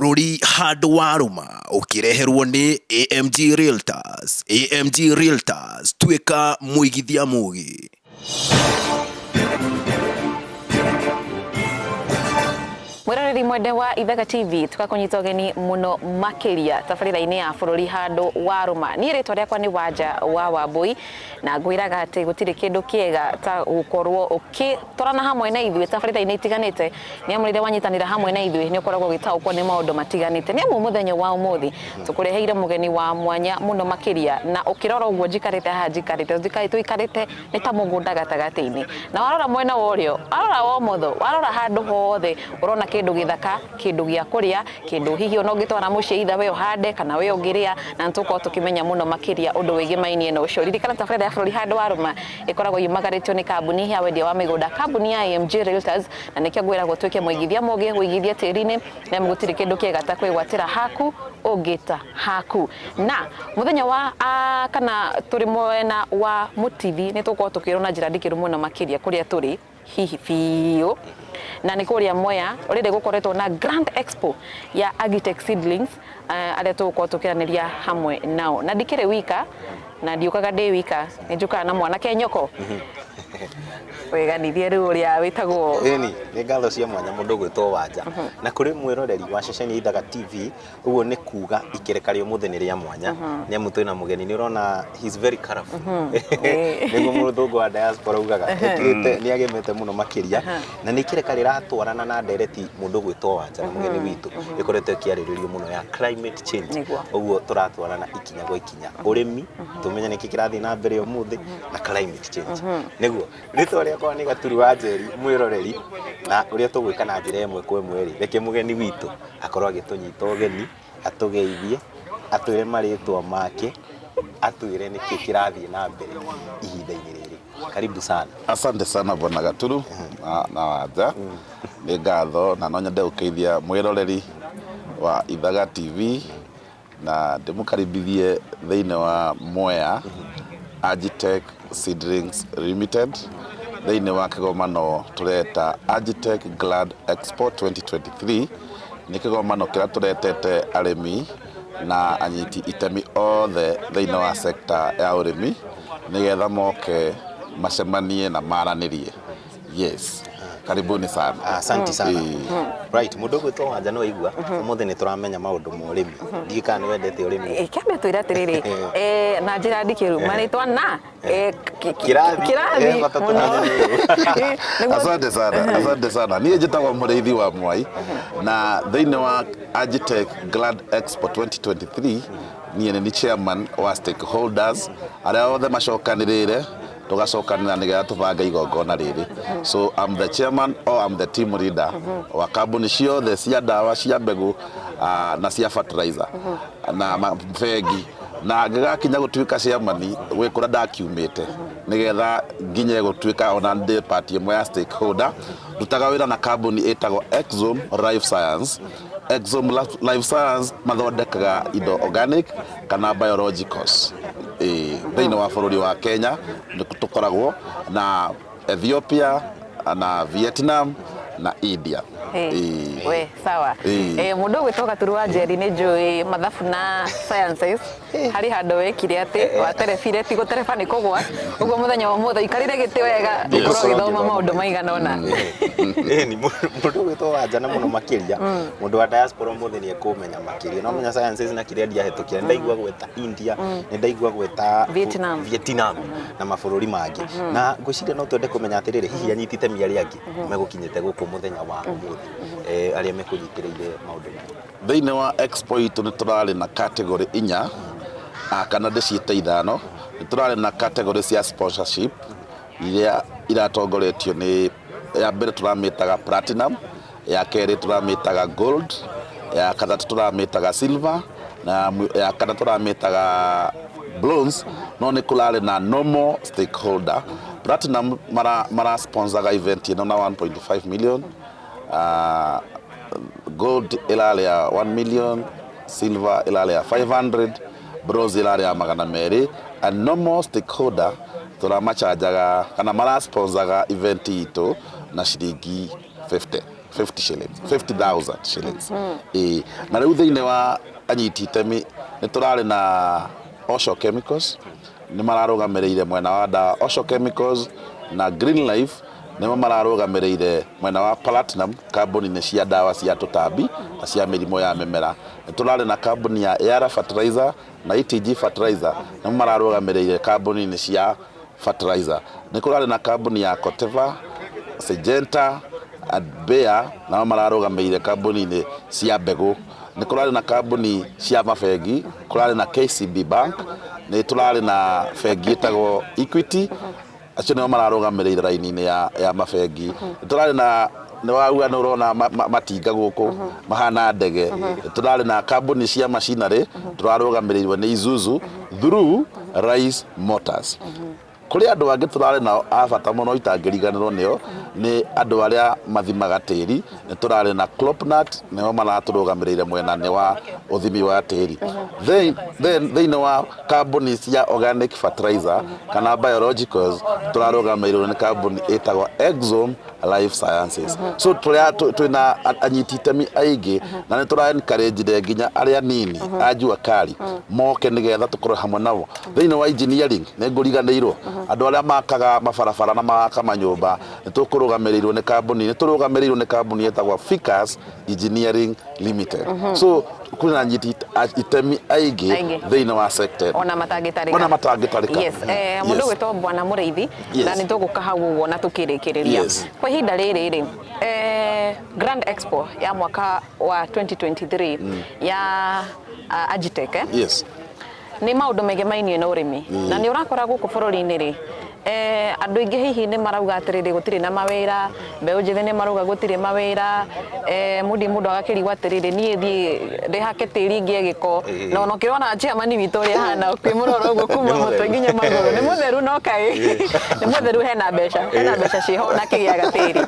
Bũrũri handũ warũma ũkĩreherwo nĩ AMG Realtors. AMG Realtors, tuĩka mũigithia mũgĩ. Mwĩroreri mwende wa Ithaga TV, tũgakũnyita ũgeni mũno makĩria tabarĩra-inĩ ya bũrũri handũ warũma. Niĩ rĩtwa rĩakwa nĩ Wanja wa Wambũi, na ngwĩraga atĩ gũtirĩ kĩndũ kĩega ta gũkorwo ũkĩtwarana hamwe na ithuĩ tabarĩra-inĩ itiganĩte, nĩ amu rĩrĩa wanyitanĩra hamwe na ithuĩ nĩ ũkoragwo ũgĩtaũkwo nĩ maũndũ matiganĩte. Nĩ amu mũthenya wa ũmũthĩ tũkũreheire mũgeni wa mwanya mũno makĩria, na ũkĩrora ũguo njikarĩte haha njikarĩte, tũikarĩte nĩ ta mũgũnda gatagatĩ-inĩ. Na warora mwena wa ũrĩo, warora wa ũmotho, warora handũ hothe ũrona kĩndũ gĩthaka, kĩndũ gĩa kũrĩa, kĩndũ hihi ona ũngĩtwara mũciĩ either we ũhande kana we ũngĩrĩa, na nĩ tũgũkorwo tũkĩmenya mũno makĩria ũndũ wĩgĩmainie na ũcio. Ririkana tabarĩra ya bũrũri handũ warũma ĩkoragwo yumagarĩtio nĩ kambuni ya wendia wa mĩgũnda, kambuni ya AMG Realtors, na nĩkĩo ngwĩragwo ũtuĩke mũigithia mũgĩ, ũigithie tĩri-inĩ, nĩ amu gũtirĩ kĩndũ kĩega ta kwĩgwatĩra haku ũngĩta haku. Na mũthenya wa kana tũrĩ mwena wa Mũtithi nĩ tũgũkorwo tũkĩrwo na njĩra ndikĩru mũno makĩria kũrĩa tũrĩ hihi biũ, na nĩ kũrĩa Mwea already gũkoretwo na Grand Expo ya Agritech Seedlings, arĩa tũgũkorwo tũkĩaranĩria hamwe nao. Na ndikĩrĩ wika, na ndiũkaga ndĩ wika, nĩ njũkaga na mwanake nyoko. Wĩganithie rĩu ũrĩa wĩtagwo. Ĩni, nĩ ngatho cia mwanya mũndũ ũgwĩtwo Wanja. Na kũrĩ mwĩroreri wa ceceni ya Ithaga TV, ũguo nĩ kuga ikereka rĩa ũmũthĩ nĩ rĩa mwanya. Nĩ amu twĩna mũgeni, nĩ ũrona he is very colorful. Nĩguo mũthũngũ wa diaspora ugaga. Ekĩrĩte, nĩ agemete mũno makĩria. Na nĩ ikereka rĩratwarana na ndereti mũndũ ũgwĩtwo Wanja na mũgeni witũ. Ĩkoretwo ĩkĩarĩrĩrio mũno ya climate change. Ũguo tũratwarana ikinya gwa ikinya. Ũrĩmi, tũmenye nĩkĩ kĩrathiĩ na mbere ũmũthĩ, na climate change. Nĩguo, rĩtwa rĩakwa nĩ Gaturu wa Njeri, mwĩroreri, na ũrĩa tũgwĩka na njĩra ĩmwe kwa ĩmwe rĩ, reke mũgeni witũ akorwo agĩtũnyita ũgeni, atũgeithie, atwĩre marĩtwa make, atwĩre nĩkĩ kĩrathiĩ na mbere ihinda-inĩ rĩrĩ. Karibu sana. Asante sana Bwana Gaturu na Wanja, nĩ ngatho na no nyende gũkeithia mwĩroreri wa Ithaga TV na ndĩmũkaribithie thĩinĩ wa Mwea Agitech Seedlings Limited thĩinĩ wa kĩgomano tũreta Agitech Glad Expo 2023. Nĩ kĩgomano kĩrĩa tũretete arĩmi na anyiti itemi othe thĩinĩ wa sector ya ũrĩmi nĩgetha moke macemanie na maranĩrie. Yes, karibuni sana. Asante sana. Right, mũndũ ũgwĩtwo Wanja nĩ waigua, ũmũthĩ nĩ tũramenya maũndũ ma ũrĩmi. Ndiũĩ kana nĩ wendete ũrĩmi. Kĩambe twĩre atĩrĩrĩ, na njĩra ndikĩru marĩtwa na Kĩrathi. Kĩrathi Bata mũno. tũramenye. Asante sana, asante sana. Niĩ njĩtagwo Mũrĩithi wa Mwai na thĩinĩ wa Agitech Glad Expo 2023 niĩ nĩ chairman wa stakeholders arĩa othe macokanĩrĩire tũgacokanĩra nĩgetha tũbange igongona rĩrĩ. So I'm the chairman or I'm the team leader wa kambuni ciothe cia ndawa cia mbegũ na cia fertilizer na bengi, na ngĩgakinya gũtuĩka chairman gwĩ kũrĩa ndakiumĩte nĩgetha nginye gũtuĩka ona ndĩ part ĩmwe ya stakeholder. Ndutaga wĩra na kambuni ĩtagwo Exome Life Science. Exome Life Science mathondekaga indo organic kana biologicals. Thĩinĩ wa bũrũri wa Kenya nĩ tũkoragwo na Ethiopia na Vietnam na India. We sawa. Mũndũ ũgwĩtwo Gaturu wa Njeri, nĩ njũĩ mathabu na sciences harĩ handũ wekire atĩ waterebire, ti gũtereba nĩ kũgwa. Ũguo mũthenya wa ũmũthĩ ikarĩre gĩtĩ wega, ũkorwo ũgĩthoma maũndũ maigana ũna. Ĩni, mũndũ ũgwĩtwo Wanja na mũno makĩria mũndũ wa diaspora ũmũthĩ nĩ ekũmenya makĩria. No menya sciences na kĩrĩa ndiahĩtũkire, nĩ ndaigua gweta India, nĩ ndaigua gweta Vietnam. Vietnam na mabũrũri mangĩ, na ngwĩciria no twende kũmenya atĩrĩrĩ, hihi anyiti itemi arĩa angĩ megũkinyĩte gũkũ mũthenya wa ũmũthĩ, arĩa mekũnyitĩrĩire maũndũ maya? Thĩinĩ wa expo itũ nĩ tũrarĩ na category inya, kana ndĩciĩte ithano. Nĩ tũrarĩ na category cia sponsorship iria iratongoretio nĩ ya mbere tũramĩtaga platinum, ya kerĩ tũramĩtaga gold, ya gatatũ tũramĩtaga silver na ya kana tũramĩtaga bronze. No nĩ kũrarĩ na normal stakeholder. Platinum mara sponsoraga event ĩno na 1.5 million, gold ĩrarĩ ya 1 million, silver ĩrarĩ ya 500, bronze ĩrarĩ ya 200, and normal stakeholder tũramachanjaga kana marasponsaga event itũ na ciringi 50. 50 shillings, 50,000 shillings. Ĩĩ, na rĩu thĩinĩ wa anyiti itemi nĩ tũrarĩ na Osho Chemicals, nĩ mararũgamĩrĩire mwena wa ndawa. Osho Chemicals na Green Life nĩmo mararũgamĩrĩire mwena wa Platinum, kambuni-inĩ cia ndawa cia tũtambi na cia mĩrimũ ya mĩmera. Nĩ tũrarĩ na kambuni ya Yara Fertilizer na ETG Fertilizer, nĩmo mararũgamĩrĩire kambuni-inĩ cia fertilizer. Nĩ kũrarĩ na kambuni ya Corteva, Syngenta and Bayer, nao mararũgamĩrĩire kambuni-inĩ cia mbegũ. Nĩ kũrarĩ na kambuni cia mabengi, kũrarĩ na KCB Bank, nĩ tũrarĩ na bengi ĩtagwo Equity, acio nĩo mararũgamĩrĩire raini-inĩ ya mabengi. Nĩ tũrarĩ na nĩ wauga nĩ ũrona matinga gũkũ mahana ndege. Nĩ tũrarĩ na kambuni cia machinery, tũrarũgamĩrĩirwo nĩ Isuzu through Rice Motors. Kũrĩ andũ angĩ tũrarĩ nao a bata mũno itangĩriganĩrwo nĩo, nĩ andũ arĩa mathimaga tĩri. Nĩ tũrarĩ na Clopnut, nĩo maratũrũgamĩrĩire mwena-inĩ wa ũthimi wa tĩri. Then thĩinĩ wa kambuni cia organic fertilizer kana biologicals, tũrarũgamĩrĩirwo nĩ kambuni ĩtagwo Exome Life Sciences. So twĩna anyiti itemi aingĩ na nĩ tũra encourage nginya arĩa nini a jua kali moke nĩgetha tũkorwo hamwe nao. Thĩinĩ wa engineering nĩ ngũriganĩirwo andũ arĩa makaga mabarabara na magaka manyũmba, nĩ tũkũrũgamĩrĩirwo nĩ kambuni, nĩ tũrũgamĩrĩirwo nĩ kambuni ĩtagwo Ficus Engineering Limited. So kwĩna anyiti itemi aingĩ Aingĩ. thĩinĩ wa sector ona matangĩtarĩka. Ona matangĩtarĩka. Yes, mũndũ gwĩtwo Bwana Mũrĩithi, na nĩ tũgũka hau ũguo na tũkĩrĩkĩrĩria. Kwa ihinda rĩrĩ rĩ, Grand Expo ya mwaka wa 2023 ya Agitech, nĩ maũndũ megemainie na ũrĩmi, na nĩ ũrakora gũkũ bũrũri-inĩ rĩ, andũ aingĩ hihi nĩ marauga atĩrĩrĩ, gũtirĩ na mawĩra, mbeũ njĩthĩ nĩ marauga gũtirĩ mawĩra, mũndũ agakĩrigwo atĩrĩrĩ, niĩ thiĩ ndĩhake tĩri ngĩe gĩko, na ona ũkĩrona chairman witũ ũrĩa ahana, ũkĩmũrora ũguo kuma Nĩ mũtwe mũtheru. nginya magũrũ, nĩ mũtheru, no kaĩ nĩ mũtheru, hena mbeca, hena mbeca ciĩho na kĩgĩaga tĩri.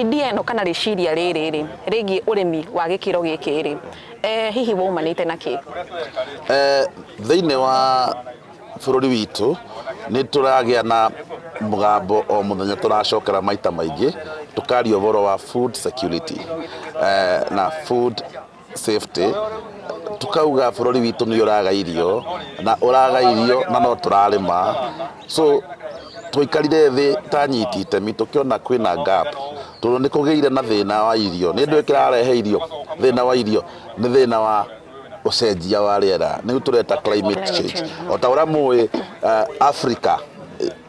Idea ĩno kana rĩciria rĩrĩ rĩ rĩgiĩ ũrĩmi wa gĩkĩro gĩkĩ rĩ, hihi waumanĩte na kĩ? Thĩinĩ wa bũrũri witũ nĩ tũragĩa na mũgambo o mũthenya, tũracokera maita maingĩ tũkaria ũhoro wa food security na food safety, tukauga bũrũri witũ nĩ ũraga irio na ũraga irio na no tũrarĩma. So tũikarire thĩ ta nyiti itemi tũkĩona kwĩna gap, tondũ nĩ kũgĩire na thĩna wa irio. Nĩ ndũĩ kĩrarehe irio thĩna wa irio nĩ thĩna wa ũcenjia wa rĩera, nĩguo tũreta climate change. O ta ũrĩa mũĩ,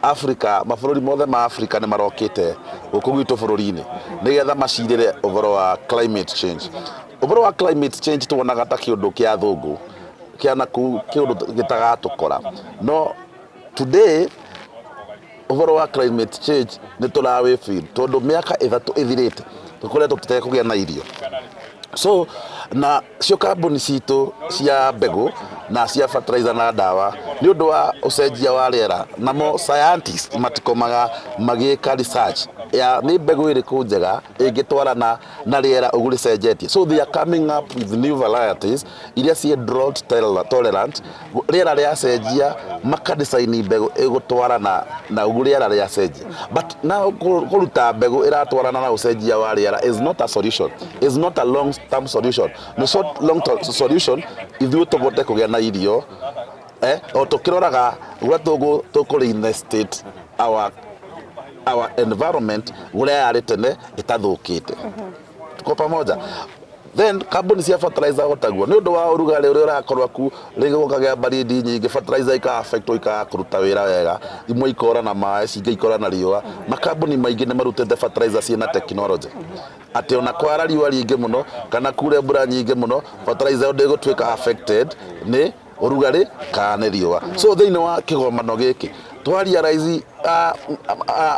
Africa, mabũrũri mothe ma Africa nĩ marokĩte gũkũ gwitũ bũrũri-inĩ nĩgetha macirĩre ũhoro wa climate change. Ũhoro wa climate change tuonaga ta kĩũndũ kĩa athũngũ kĩa nakũu, kĩũndũ gĩtagatũkora, no today ũhoro wa climate change nĩ tũrawĩ feel, tondũ mĩaka 3 ĩthirĩte tũkoretwo tũtekũgĩa na irio. So na cio kambuni citũ cia mbegũ na cia fertilizer na ndawa, nĩ ũndũ wa ũcenjia wa rĩera, namo scientists matikomaga magĩka research ya nĩ mbegũ ĩrĩkũ njega ĩngĩtwarana na rĩera ũguo rĩcenjetie. So they are coming up with new varieties iria ciĩ drought tolerant. Rĩera rĩacenjia makadesign mbegũ ĩgũtwarana na ũguo rĩera rĩacenjia. But now kũruta mbegũ ĩratwarana na ũcenjia wa rĩera is not a solution, is not a long term solution. No short long term solution ithuĩ tũvote kũgĩa na irio, o tũkĩroraga ũrĩa tũkũ reinstate our environment ũrĩa yarĩ tene ĩtathũkĩte. Tuko pamoja? Then kambuni cia fertilizer o taguo, nĩ ũndũ wa ũrugarĩ ũrĩa ũrakorwo ku rĩngĩ gũkagĩa baridi nyingĩ, fertilizer ika affect ikaga kũruta wĩra wega, imwe ikora na maĩ, cingĩ ikora na riũa. Makambuni maingĩ nĩ marutĩte fertilizer ciĩna technology atĩ ona kwara riũa rĩingĩ mũno kana kure mbura nyingĩ mũno, fertilizer ĩyo ndĩgũtuĩka affected nĩ ũrugarĩ kana nĩ riũa. So thĩinĩ wa kĩgomano gĩkĩ twa realize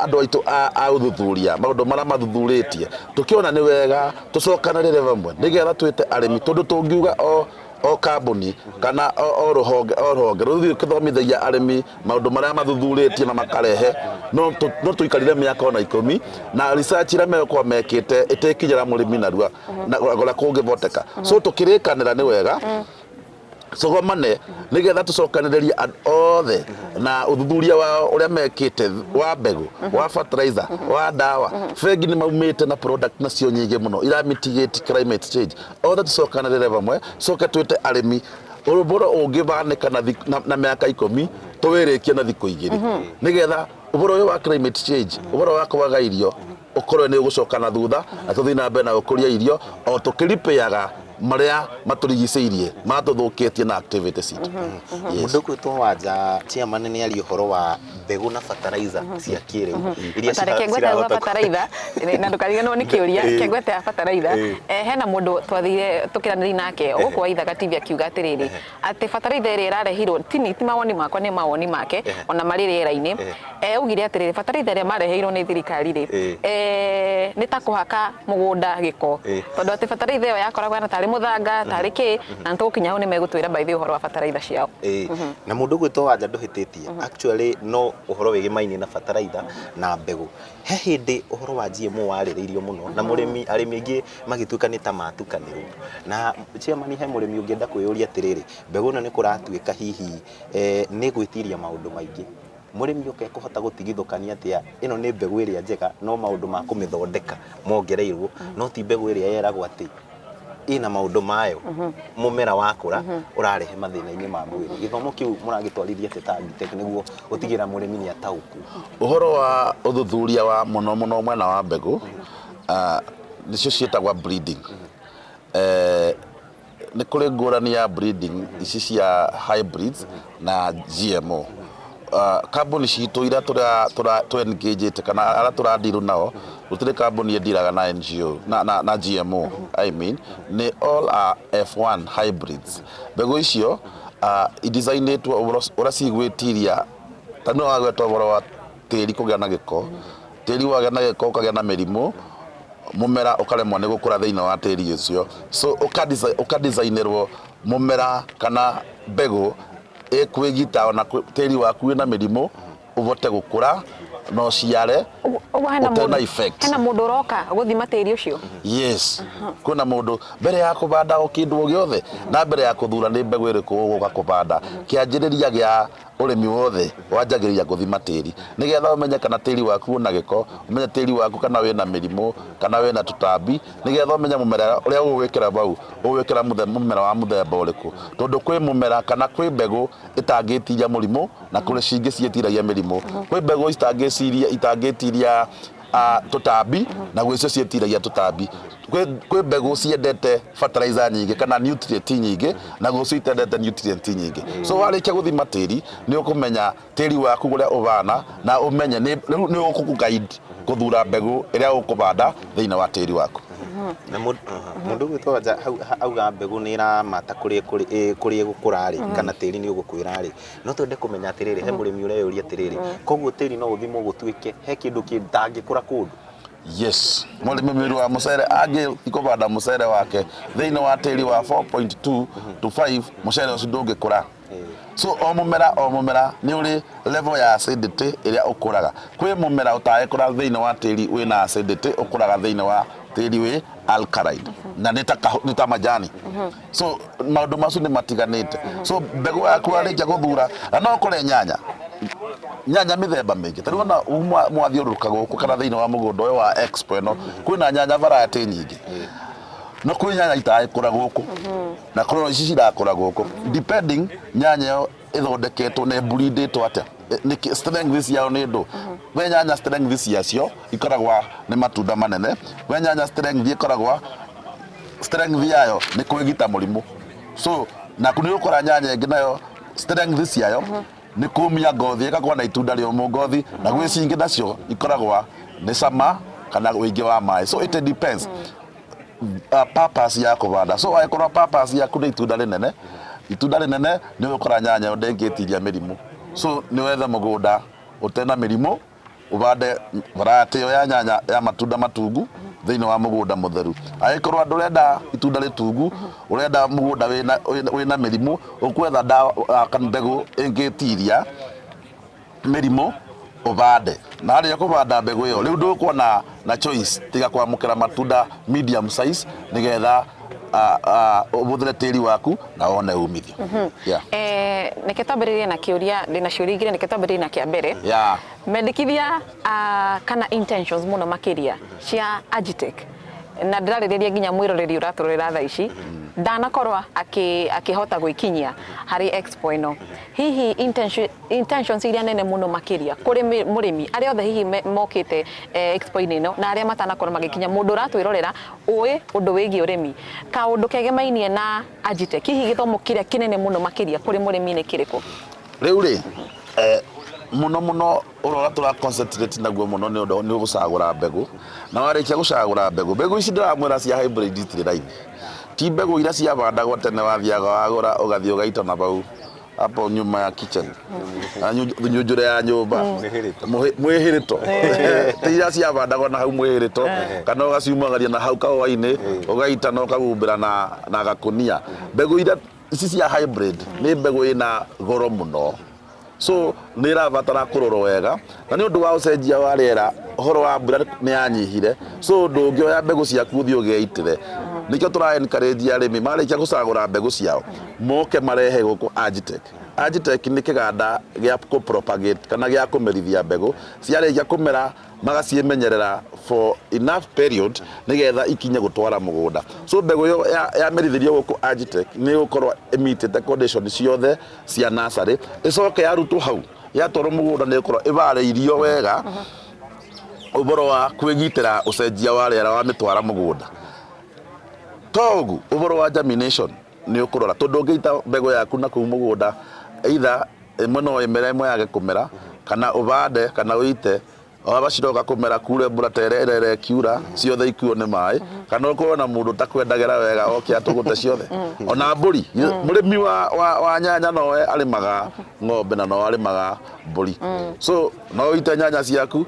andũ aitũ a ũthuthuria maũndũ marĩa mathuthurĩtie, tũkĩona nĩ wega tũcokanĩrĩre vamwe nĩgetha twĩte arĩmi, tondũ tũngiuga o kambuni kana o rũhonge rũthiĩ rũkĩthomithagia arĩmi maũndũ marĩa mathuthurĩtie na makarehe, no tũikarire mĩaka ona 10 na research ĩrĩa megũkorwo mekĩte ĩtĩkinyĩra mũrĩmi narua na ũrĩa kũngĩvoteka. So tũkĩrĩkanĩra nĩ wega Tũgomane nĩgetha tũcokanĩrĩrie andũ othe na ũthuthuria wao ũrĩa mekĩte wa mbegũ, wa fertilizer, wa ndawa. Bengi nĩ maumĩte na product nacio nyingĩ mũno ira mitigate climate change. Othe tũcokanĩrĩre vamwe, coke twĩte arĩmi ũboro ũngĩbanĩka na mĩaka 10 tũwĩrĩkie na thikũ 2, nĩgetha ũboro ũyũ wa climate change, ũboro wa kwaga irio ũkorwo nĩ ũgũcoka na thutha, na tũthiĩ na mbere na gũkũria irio o tũkĩripĩaga marĩa matũrigicĩirie matũthũkĩtie na activity citũ. Yes. Mũndũ ũgwĩtwo Wanja, chairman, nĩ aria ũhoro wa mbegũ na fertilizer cia kĩrĩu iria Reke ngwete hau cirahota bataraitha na ndũkariganĩrwo nĩ kĩũria. Reke ngwete ha bataraitha. Hena mũndũ twathire tũkĩranĩria nake gũkũ wa Ithaga TV akiuga atĩrĩrĩ, atĩ bataraitha ĩrĩa ĩrarehirwo ti mawoni makwa, nĩ mawoni make ona marĩ rĩera-inĩ. Augire atĩrĩrĩ, bataraitha ĩrĩa mareheirwo nĩ thirikari rĩ, nĩ ta kũhaka mũgũnda gĩko, tondũ atĩ bataraitha ĩyo yakoragwo na tarĩ mũthanga tarĩ kĩ, na nĩtũgũkinya hau nĩ megũtwĩra by the way ũhoro wa bataraitha ciao. Na mũndũ ũgwĩtwo Wanja ndũhĩtĩtie actually, no ũhoro wĩgĩmainie na bataraitha na mbegũ, he hĩndĩ ũhoro wa GMO warĩrĩirio mũno na mũrĩmi, arĩmi aingĩ magĩtuĩka nĩ ta matukanĩrwo. Na chairman, he mũrĩmi ũngĩenda kwĩyũria atĩrĩrĩ, mbegũ ĩno nĩ kũratuĩka hihi nĩ gwĩtiria maũndũ maingĩ, mũrĩmi oke ekũhota gũtigithũkania atĩa ĩno nĩ mbegũ ĩrĩa njega no maũndũ ma kũmĩthondeka mongereirwo, no ti mbegũ ĩrĩa yeragwo atĩ ĩna maũndũ mayo, mũmera wakũra ũrarehe mathĩna-inĩ ma mwĩrĩ? Gĩthomo kĩu mũragĩtwarithia atĩa ta Agritech nĩguo gũtigĩra mũrĩmi nĩ ataũku? Ũhoro wa ũthuthuria wa mũno mũno mwena wa mbegũ, nĩcio ciĩtagwo breeding. Nĩ kũrĩ ngũrani ya breeding ici cia hybrids na GMO. Kambuni citũ iria tũ engage kana arĩa tũradeal nao, gũtirĩ kambuni ĩndiraga na NGO na GMO. I mean, nĩ all are F1 hybrids. Mbegũ icio idesignĩtwo ũrĩa cigwĩtiria, ta nĩ wagweta ũhoro wa tĩri kũgĩa na gĩko, tĩri wagĩa na gĩko ũkagĩa na mĩrimũ, mũmera ũkaremwo nĩ gũkũra thĩinĩ wa tĩri ũcio. So ũkadesignĩrwo mũmera kana mbegũ ĩkwĩgita ona tĩri waku wĩna mĩrimũ ũvote gũkũra na ũciare Ũguo hena ũtena mũndũ effect. Hena mũndũ ũroka gũthima tĩri ũcio? Yes, kwĩna mũndũ mbere ya kũbanda o kĩndũ o gĩothe na mbere ya kũthura nĩ mbegũ ĩrĩkũ ũgũka kũbanda. Kĩanjĩrĩria gĩa ũrĩmi wothe wanjagĩrĩria gũthima tĩri, nĩgetha ũmenye kana tĩri waku wĩna gĩko, ũmenye tĩri waku kana wĩna mĩrimũ kana wĩna tũtambi, nĩgetha ũmenye mũmera ũrĩa ũgwĩkĩra bau ũgwĩkĩra mũmera wa mũthemba ũrĩkũ, tondũ kwĩ mũmera kana kwĩ mbegũ ĩtangĩtiria mũrimũ na kũrĩ cingĩ ciĩtiragia mĩrimũ, kwĩ mbegũ itangĩciria itangĩtiria tũtambi na gwĩ cio ciĩtiragia tũtambi, kwĩ mbegũ ciendete fertilizer nyingĩ kana nutrient nyingĩ na gwĩ cio itendete nutrient nyingĩ. So warĩkia gũthima tĩri nĩ ũkũmenya tĩri waku ũrĩa ũhana na ũmenye rĩu nĩ ũgũkũ guide gũthura mbegũ ĩrĩa ũkũbanda thĩinĩ wa tĩri waku. Na mũndũ ũgwĩtwo Wanja hau auga mbegũ nĩ ĩramata kũrĩa ĩgũkũra rĩ, kana tĩri nĩ ũgũkwĩra rĩ, no twende kũmenya atĩrĩrĩ, he mũrĩmi ũreyũria atĩrĩrĩ, koguo tĩri no ũthimwo gũtuĩke he kĩndũ kĩtangĩkũra kũndũ? Yes, mũrĩmi mĩru wa mũcere angĩ kũbanda mũcere wake thĩinĩ wa tĩri wa 4.2 to 5, mũcere ũcio ndũngĩkũra. So o mũmera o mũmera nĩ ũrĩ level ya acidity ĩrĩa ũkũraga. Kwĩ mũmera ũtangĩkũra thĩinĩ wa tĩri wĩna acidity, ũkũraga thĩinĩ wa tĩri wĩ alkaline, na nĩ ta majani. So maũndũ macio nĩ matiganĩte. So mbegũ yaku warĩkia gũthura, na no ũkore nyanya mĩthemba mĩingĩ. Ta rĩu ona mwathiũrũrũka gũkũ kana thĩinĩ wa mũgũnda ũyũ wa expo ĩno, kwĩna nyanya variety nyingĩ, no kwĩ nyanya itangĩkũra gũkũ na kũrĩ ici cirakũra gũkũ, depending nyanya ĩyo ĩthondeketwo na ĩmburindĩtwo atĩa. Nĩkĩ strength ciao nĩ ndũ we nyanya strength ciacio ikoragwo nĩ matunda manene, we nyanya strength ĩkoragwo strength yayo nĩ kwĩgita mũrimũ. So naku nĩ ũkora nyanya ĩngĩ nayo strength ciayo nĩ kũmia ngothi, ĩgakorwo na itunda rĩũmũ ngothi, na gwĩ cingĩ nacio ikoragwo nĩ cama kana ũingĩ wa maĩ. So it depends purpose ya kũbanda. So angĩkorwo purpose yaku nĩ itunda rĩnene, itunda rĩnene, nĩ ũgũkora nyanya ĩyo ndĩngĩtiria mĩrimũ. So nĩ wethe mũgũnda ũtena mĩrimũ, ũbande variety ĩyo ya nyanya ya matunda matungu thĩinĩ wa mũgũnda mũtheru. Angĩkorwo ndũrenda itunda rĩtungu, ũrenda mũgũnda wĩna mĩrimũ, ũkwetha ndawa kana mbegũ ĩngĩtiria mĩrimũ ũbande. Na harĩa kũbanda mbegũ ĩyo rĩu ndũkuona na choice tiga kwamũkĩra matunda medium size, nĩgetha Ũhũthĩre tĩri waku na wone umithio. Yeah. Reke twambĩrĩrie na kĩũria, ndĩna ciũria igĩrĩ, reke twambĩrĩrie na kĩa mbere. Mendekithia kana intentions mũno makĩria cia Agitech, na ndĩrarĩrĩria nginya mwĩroreri ũratũrorera thaa ici ndanakorwo akĩhota gwĩkinyia harĩ expo ĩno, hihi intentions iria nene mũno makĩria kũrĩ mũrĩmi arĩa othe hihi mokĩte expo-inĩ ĩno na arĩa matanakorwo magĩkinya, mũndũ ũratwĩrorera ũĩ ũndũ wĩgiĩ ũrĩmi, kaũndũ kegemainie na Agitech, hihi gĩthomo kĩrĩa kĩnene mũno makĩria kũrĩ mũrĩmi nĩ kĩrĩkũ? Rĩu rĩ, mũno mũno ũrora tũra concentrate naguo mũno nĩ ũndũ nĩ gũcagũra mbegũ, na warĩkia gũcagũra mbegũ, mbegũ ici ndĩramwĩra cia hybrid itirĩ raithi, ti mbegũ iria ciabandagwo tene, wathiaga wagũra ũgathiĩ ũgaita na bau hapo nyuma ya kitchen na nyunjure ya nyũmba. Mwĩhĩrĩto. Mwĩhĩrĩto, ti iria ciabandagwo na hau mwĩhĩrĩto kana ũgaciumagaria na hau kahũa-inĩ ũgaita na ũkahumbĩra na gakũnia. Mbegũ iria ici cia hybrid nĩ mbegũ ĩna goro mũno, so nĩ ĩrabatara kũrorwo wega, na nĩ ũndũ wa ũcenjia wa rĩera, ũhoro wa mbura nĩ yanyihire, so ndũngĩoya mbegũ ciaku ũthiĩ ũgeitĩre. Nĩkĩo tũra encourage arĩmi marĩkia gũcagũra mbegũ ciao moke marehe gũkũ Agitech. Agitech nĩ kĩganda gĩa kũ propagate kana gĩa kũmerithia mbegũ, ciarĩkia kũmera magaciĩmenyerera for enough period nĩgetha ikinye gũtwara mũgũnda. So mbegũ ĩyo yamerithĩrio gũkũ Agitech nĩ ĩgũkorwo ĩmitĩte condition ciothe cia nursery, ĩcoke yarutwo hau yatwarwo mũgũnda nĩ ĩgũkorwo ĩbarĩirio wega ũhoro wa kwĩgitĩra ũcenjia wa rĩera wa mĩtwara mũgũnda. To ũguo, ũhoro wa germination nĩ ũkũrora, tondũ ũngĩita mbegũ yaku na kũu mũgũnda, either ĩmwe no ĩmere, ĩmwe yage kũmera, kana ũbande kana ũite waba ciroka kũmera kure mbura ta ĩrĩa ĩrera ĩkiura ciothe ikuo nĩ maĩ, kana ũkorwo na mũndũ ũtakwendagĩra wega oke atũgũte ciothe, ona mbũri. Mũrĩmi wa nyanya nowe arĩmaga ng'ombe na no arĩmaga mbũri, so no ũite nyanya ciaku,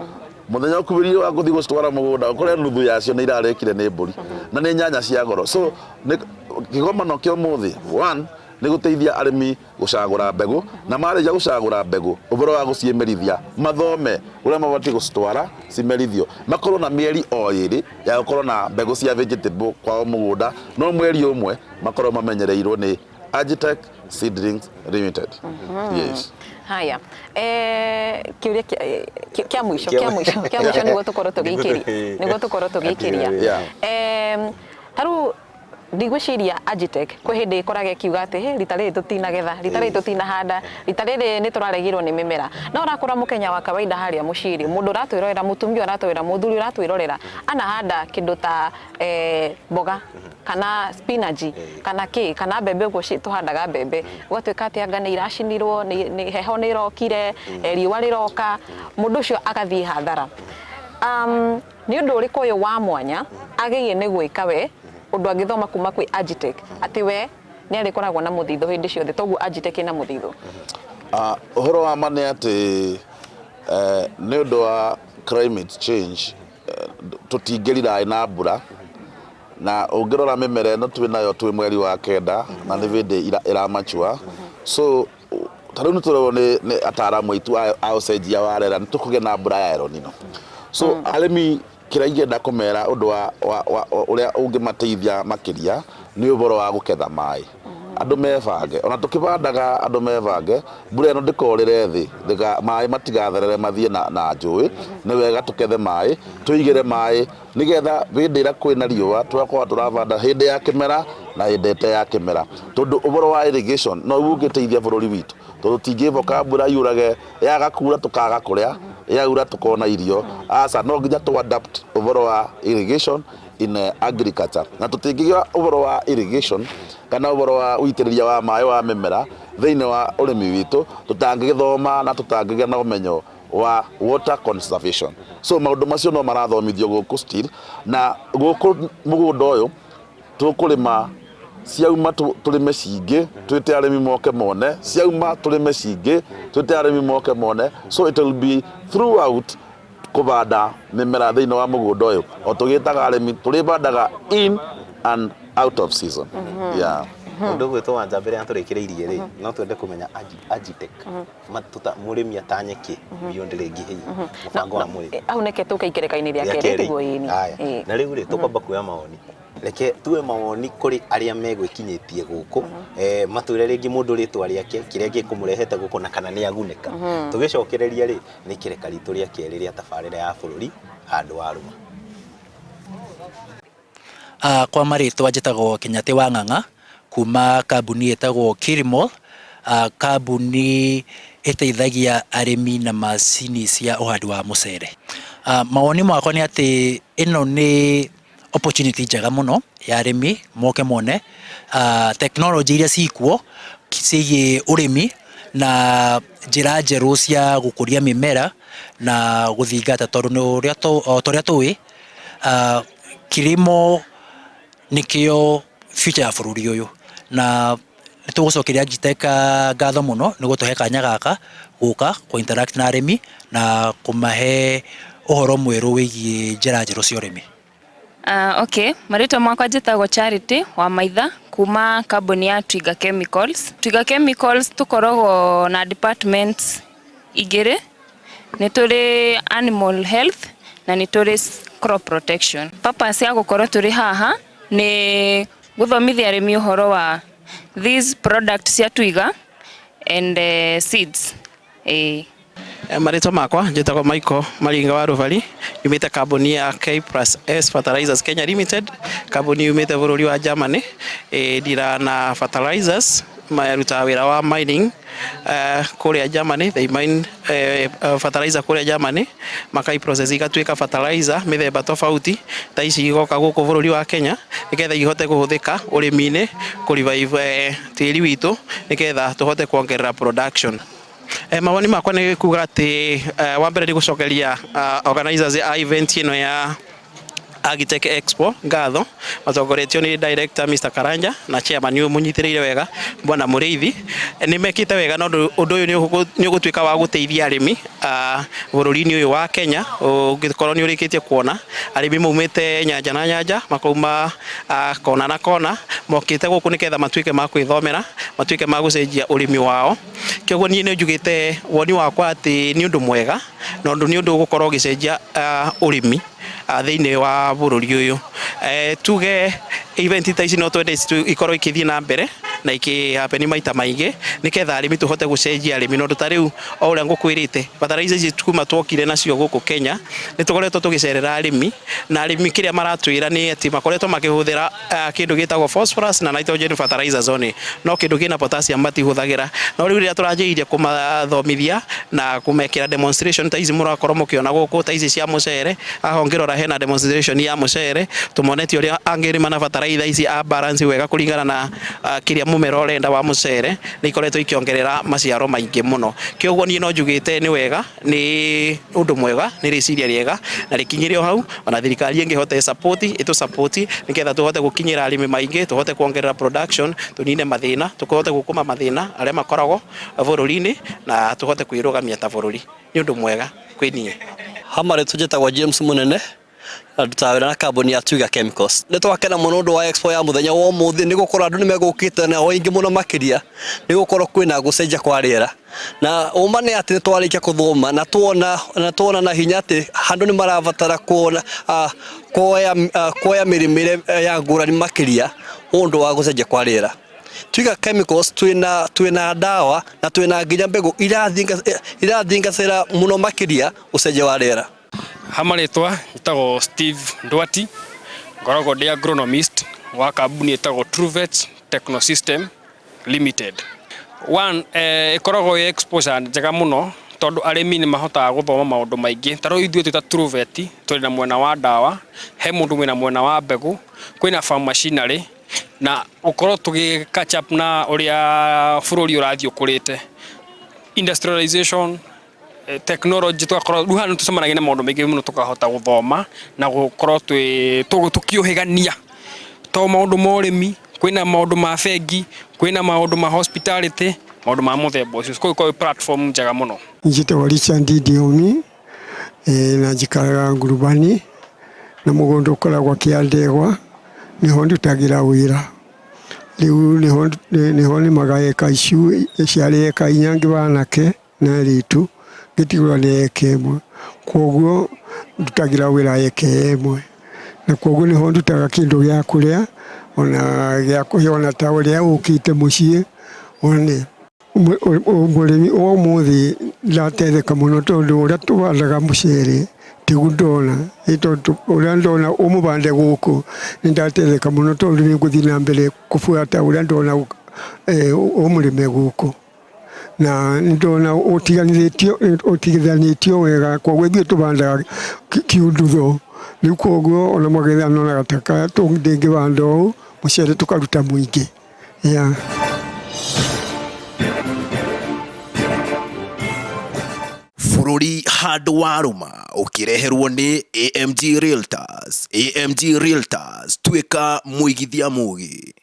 mũthenya ũkuhĩrĩirie wa gũthiĩ gũcitwara mũgũnda ũkore nuthu yacio nĩ irarĩkire nĩ mbũri, na nĩ nyanya cia goro. So nĩ kĩgomano kĩa ũmũthĩ, one, nĩ gũteithia arĩmi gũcagũra mbegũ, na marĩkia gũcagũra mbegũ, ũhoro wa gũciĩmerithia, mathome ũrĩa mabatiĩ gũcitwara cimerithio, makorwo na mĩeri o ĩrĩ ya gũkorwo na mbegũ cia vegetable kwao mũgũnda, no mweri ũmwe makorwo mamenyereirwo nĩ Agitech Seedlings Limited. Yes. Haya, kĩũria kĩa mũico, kĩa mũico nĩguo tũkorwo tũgĩikĩria. Ta rĩu ndigwĩciria Agitech kwĩ hĩndĩ ĩkoraga ĩkiuga atĩ, "Hey, rita rĩrĩ tũtinagetha, rita rĩrĩ tũtinahanda, rita rĩrĩ nĩ tũraregirwo nĩ mĩmera." No ũrakora mũkenya wa kawaida harĩa mũciĩ, mũndũ ũratwĩrorera, mũtumia ũratwĩrorera, mũthuri ũratwĩrorera, anahanda kĩndũ ta mboga kana spinach kana kĩ kana mbembe, ũguo tũhandaga mbembe, gũgatuĩka atĩ anga nĩ iracinirwo nĩ heho, nĩ ĩrokire, riũa rĩroka, mũndũ ũcio agathiĩ hathara. Nĩ ũndũ ũrĩkũ ũyũ wa mwanya agĩrĩire nĩ gwĩka, we ũndũ angĩthoma kuma kwĩ Agitech atĩ we nĩ arĩkoragwo na mũthithũ hĩndĩ ciothe toguo Agitech ĩna mũthithũ? Ũhoro wa ma nĩ atĩ nĩ ũndũ wa climate change, tũtingĩrely na mbura, na ũngĩrora mĩmera ĩno twĩ nayo twĩ mweri wa kenda na nĩ hĩndĩ ĩramachua. So ta rĩu nĩ tũrerwo nĩ ataaramu aitũ a ũcenjia wa rĩera nĩ tũkũgĩa na mbura ya El Nino. So arĩmi, kĩrĩa ingĩenda kũmera ũndũ wa ũrĩa ũngĩmateithia makĩria nĩ ũhoro wa gũketha maĩ. Andũ mebange, ona tũkĩbandaga andũ mebange, mbura ĩno ndĩkorĩre thĩ, maĩ matigatherere mathiĩ na njũĩ. Nĩ wega tũkethe maĩ, tũigĩre maĩ, nĩgetha hĩndĩ ĩrĩa kwĩna riũa tũgakorwo tũravanda hĩndĩ ya kĩmera na hĩndĩ ĩte ya kĩmera, tondũ ũhoro wa irrigation no ũngĩteithia bũrũri witũ, tondũ tingĩboka mbura yurage, yaga kura tũkaga kũrĩa, yaura tũkona irio. Aca, no nginya tũ adapt ũhoro wa irrigation in agriculture, na tũtingĩgĩa ũhoro wa irrigation kana ũhoro wa ũitĩrĩria wa maĩ wa mĩmera thĩinĩ wa ũrĩmi witũ tũtangĩgĩthoma na tũtangĩgĩa na ũmenyo wa water conservation. So maũndũ macio no marathomithio gũkũ still, na gũkũ mũgũnda ũyũ tũkũrĩma ciauma tũrĩme cingĩ, twĩte arĩmi moke mone, ciauma tũrĩme cingĩ, twĩte arĩmi moke mone. So it will be throughout kũbanda mĩmera thĩinĩ wa mũgũnda ũyũ, o tũgĩtaga arĩmi tũrĩbandaga in and out of season, yeah. Ũndũ ũgwĩtwo Wanja, mbere ya tũrĩkĩrĩirie rĩ, no twende kũmenya Agitech mũrĩmi atanye kĩ beyond rĩngĩ hihi mũbango wa mũrĩmi? Hau neke tũke ikereka-inĩ rĩa kerĩ, tiguo? Ĩni. Haya. Na rĩu rĩ, tũkwamba kuoya mawoni. Reke tuwe mawoni kũrĩ arĩa megwĩkinyĩtie gũkũ, matwĩre rĩngĩ mũndũ rĩtwa rĩake, kĩrĩa gĩkũmũrehete gũkũ na kana nĩ agunĩka. Tũgĩcokereria rĩ, nĩ ikereka ritũ rĩa kerĩ rĩa tabarĩra ya bũrũri handũ wa rũma. Kwa marĩtwa njĩtagwo Kĩnyatĩ wa Ng'ang'a kuma kambuni ĩtagwo Kilimall, kambuni ĩteithagia arĩmi na macini cia ũhandi wa mũcere. Mawoni makwa nĩ atĩ ĩno nĩ opportunity njega mũno ya arĩmi moke mone technology iria cikuo ciĩgiĩ ũrĩmi na njĩra njerũ cia gũkũria mĩmera na gũthingata, tondũ nĩ ũrĩa o ta ũrĩa tũĩ, kilimo nĩkĩo future ya bũrũri ũyũ, na nĩ tũgũcokeria Agritech ngatho mũno nĩ gũtũhe kanya gaka gũka kũ interact na arĩmi na kũmahe ũhoro mwerũ wĩgiĩ njĩra njerũ cia ũrĩmi. Okay, marĩtwa makwa njĩtagwo Charity wa Maitha kuma kambuni ya Twiga Chemicals. Twiga Chemicals tũkoragwo na departments igĩrĩ, nĩ tũrĩ animal health na nĩ tũrĩ crop protection. Purpose ya gũkorwo tũrĩ haha nĩ gũthomithia arĩmi ũhoro wa these products cia Twiga and seeds. Marĩtwa makwa njĩtagwo Michael Maringa wa Rũbari, yumĩte kambuni ya K plus S Fertilizers Kenya Limited, kambuni yumĩte bũrũri wa Germany. Ndira na fertilizers, marutaga wĩra wa mining kũrĩa Germany. They mine fertilizer kũrĩa Germany, makai process igatuĩka fertilizer mĩthemba tofauti ta ici, igoka gũkũ bũrũri wa Kenya nĩgetha ihote kũhũthĩka ũrĩmi-inĩ kũ revive tĩri witũ nĩgetha tũhote kuongerera production. Mawoni makwa nĩ kuga atĩ wa mbere nĩ gũcokeria organizers a event ĩno ya Agritech Expo ngatho, matongoretio nĩ director Mr Karanja na chairman ũyũ mũnyitĩrĩire wega, Bwana Mũrĩithi. Nĩ mekĩte wega na ũndũ ũyũ nĩ ũgũtuĩka wa gũteithia arĩmi bũrũri-inĩ ũyũ wa Kenya. Ũngĩkorwo nĩ ũrĩkĩtie kuona arĩmi maumĩte nyanja na nyanja, makauma kona na kona, mokĩte gũkũ nĩgetha matuĩke ma kwĩthomera, matuĩke ma gũcenjia ũrĩmi wao. Kĩoguo niĩ nĩ njugĩte woni wakwa atĩ nĩ ũndũ mwega na ũndũ nĩ ũndũ ũgũkorwo ũgĩcenjia ũrĩmi thĩinĩ wa bũrũri ũyũ. Tuge event ta ici no twende ikorwo ikĩthiĩ na mbere na ikĩ happen maita maingĩ nĩgetha arĩmi tũhote gũcenjia arĩmi. Na ũndũ ta rĩu, o ũrĩa ngũkwĩrĩte, fertilizer ici kuma twokire nacio gũkũ Kenya, nĩ tũkoretwo tũgĩcerera arĩmi, na arĩmi kĩrĩa maratwĩra nĩ atĩ makoretwo makĩhũthĩra kĩndũ gĩtagwo phosphorus na nitrogen fertilizers only, no kĩndũ kĩna potassium matihũthagĩra. No rĩu rĩrĩa tũranjĩrĩirie kũmathomithia na kũmekĩra demonstration ta ici mũrakorwo mũkĩona gũkũ, ta ici cia mũcere haha, ũngĩrora hena demonstration ya mũcere, tũmonetie ũrĩa angĩrĩma na bataraitha ici a balance wega kũringana na kĩrĩa mũmera ũrenda wa mũcere, nĩ ikoretwo ikĩongerera maciaro maingĩ mũno. Kĩoguo niĩ no njugĩte nĩ wega, nĩ ũndũ mwega, nĩ rĩciria rĩega na rĩkinyĩre o hau. Ona thirikari ĩngĩhota support, ĩtũ support nĩgetha tũhote gũkinyĩra arĩmi maingĩ, tũhote kuongerera production, tũnine mathĩna, tũhote gũkũma mathĩna arĩa makoragwo bũrũri-inĩ na tũhote kwĩrũgamia ta bũrũri. Nĩ ũndũ mwega kwĩ niĩ. Hamarĩ tũnjĩtagwo James Munene na ndutaga wĩra na kambuni ya Twiga Chemicals. Nĩ twakena mũno ũndũ wa expo ya mũthenya wa ũmũthĩ, nĩ gũkorwo andũ nĩ megũkĩte na aingĩ mũno makĩria, nĩ gũkorwo kwĩna gũcenjia kwa rĩera, na ũma nĩ atĩ nĩ twarĩkia gũthoma na tuona na hinya atĩ andũ nĩ marabatara kuona kuoya mĩrĩmĩre ya ngũrani makĩria ũndũ wa gũcenjia kwa rĩera. Twiga Chemicals twĩna ndawa na twĩna nginya mbegũ irathingatĩra mũno makĩria ũcenjia wa rĩera. Ha marĩtwa njĩtagwo Steve Ndwati, ngoragwo ndĩ agronomist wa kambuni ĩtagwo Truvet Technosystem Limited. One, ĩkoragwo ĩ exposure njega mũno tondũ arĩmi nĩ mahotaga gũthoma maũndũ maingĩ. Ta rĩu ithuĩ twĩ ta Truvet tũrĩ na mwena wa ndawa, he mũndũ wĩna mwena wa mbegũ, kwĩna farm machinery, na gũkorwo tũgĩ catch up na ũrĩa bũrũri ũrathiĩ ũkũrĩte, industrialization, technology, tũgakorwo rĩu haha nĩ tũcemanagia na maũndũ maingĩ mũno, tũkahota gũthoma na gũkorwo twĩ tũkĩũhĩgania to maũndũ ma ũrĩmi, kwĩna maũndũ ma bengi, kwĩna maũndũ ma hospitality, maũndũ ma mũthemba ũcio. Koguo ĩkoragwo ĩ platform njega mũno. Njĩtagwo Richard Ndiomi, na njikaraga Ngurubani na mũgũnda ũkoragwo Kĩandegwa, nĩho ndutagĩra wĩra. Rĩu nĩho nĩmaga eka icio ciarĩ eka 4 ngĩba anake na airĩtu, ngĩtigwo nĩ eka 1, koguo ndutagĩra wĩra eka 1. Na kwoguo nĩho ndutaga kĩndũ gĩa kũrĩa ona gĩa kũhe ona ta ũrĩa ũkĩte mũciĩ one. Mũrĩmi wa ũmũthĩ ndateithĩka mũno tondũ ũrĩa tũhandaga mũcere tiguo ndona, nĩ tondũ ũrĩa ndona ũmũbande gũkũ nĩ ndateithĩka mũno tondũ nĩ ngũthiĩ na mbere kũbuata ũrĩa ndona ũmũrĩme gũkũ. Na nĩ ndona ũtigithanĩtio wega koguo ithuĩ tũbandaga kiundutho, rĩu koguo ona magetha nonaga ta ndĩngĩbanda ũũ mũcere tũkaruta mũingĩ. Yeah. Bũrũri handũ warũma ũkĩreherwo nĩ AMG Realtors. AMG Realtors, tuĩka mũigithia mũgĩ.